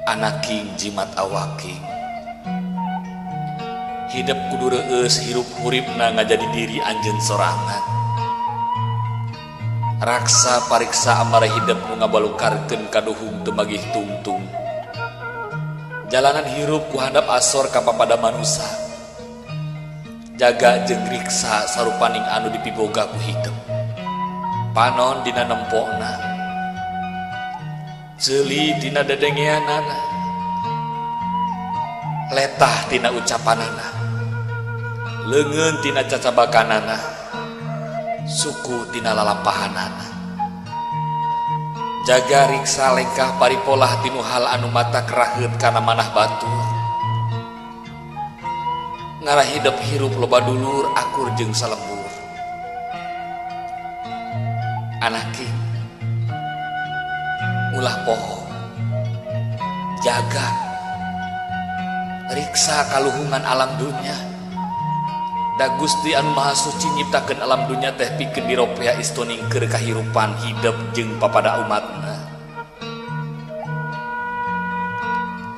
Anaking jimat awaking hidup kudu reueus hirup huripna ngajadi diri anjeun sorangan. Raksa pariksa amara hidup nu ngabalukarkeun kaduhung teu magih tungtung. Jalanan hirup ku handap asor ka papada manusa. Jaga jeung riksa sarupaning anu dipiboga ku hidup. Panon dina nempona, ceuli dina dedengeanana, letah tina ucapanana, leungeun tina cacabakanana, suku tina lalampahanana. Jaga riksa lengkah paripolah tinu hal anu mata keraheut kana manah batur. Ngarah hidep hirup loba dulur akur jeung salembur. Anaki ulah poho, jaga riksa kaluhungan alam dunya. Da Gusti anu Maha Suci nyiptakeun alam dunya teh pikeun diropea istoning keur kahirupan hidep jeung papada umatna.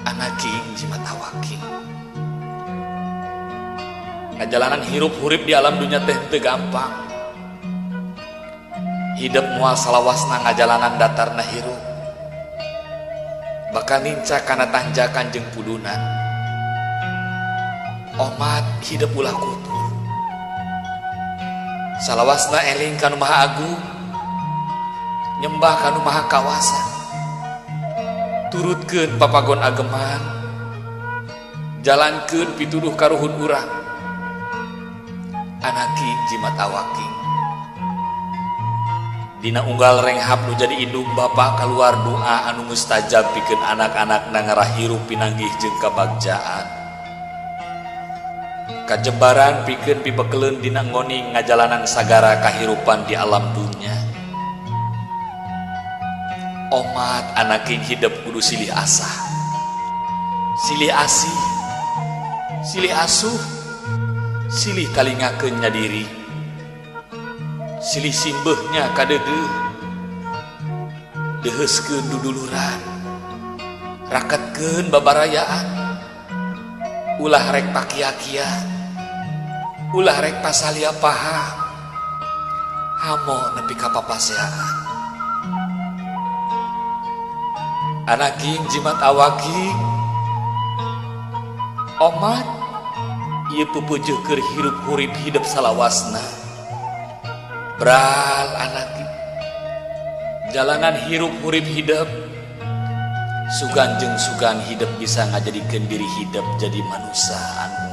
Anaking jimat awaking ngajalanan hirup hurip di alam dunya teh teu gampang. Hidup moal salawasna ngajalanan datarna hirup, bakal ninca kana tanjakan jeung pudunan. Omat hidup ulah kutur, salawasna eling kanu Maha Agung, nyembah kanu Maha Kawasa, turutkeun papagon ageman, jalankeun pituduh karuhun urang. Anaki jimat awaking dina unggal renghap nu jadi indung bapa kaluar doa anu mustajab pikeun anak-anakna ngarah hirup pinanggih jeung kabagjaan. Kajembaran pikeun pibekeleun dina ngoning ngajalanan sagara kahirupan di alam dunya. Omat anaking hidup kudu silih asah, silih asih, silih asuh, silih talingakeun nya diri, silih simbeuhnya kadeudeuh, deuheuskeun duduluran, raketkeun babarayaan, ulah rek pakia-kia, ulah rek pasalia paha, hamo nepi ka papaseaan. Anaking jimat awaking omat ieu pupujuh keur hirup hurip hidup salawasna. Bral anaki jalanan hirup hurip hidup sugan jeung sugan hidup bisa ngajadikeun diri hidup jadi manusia anu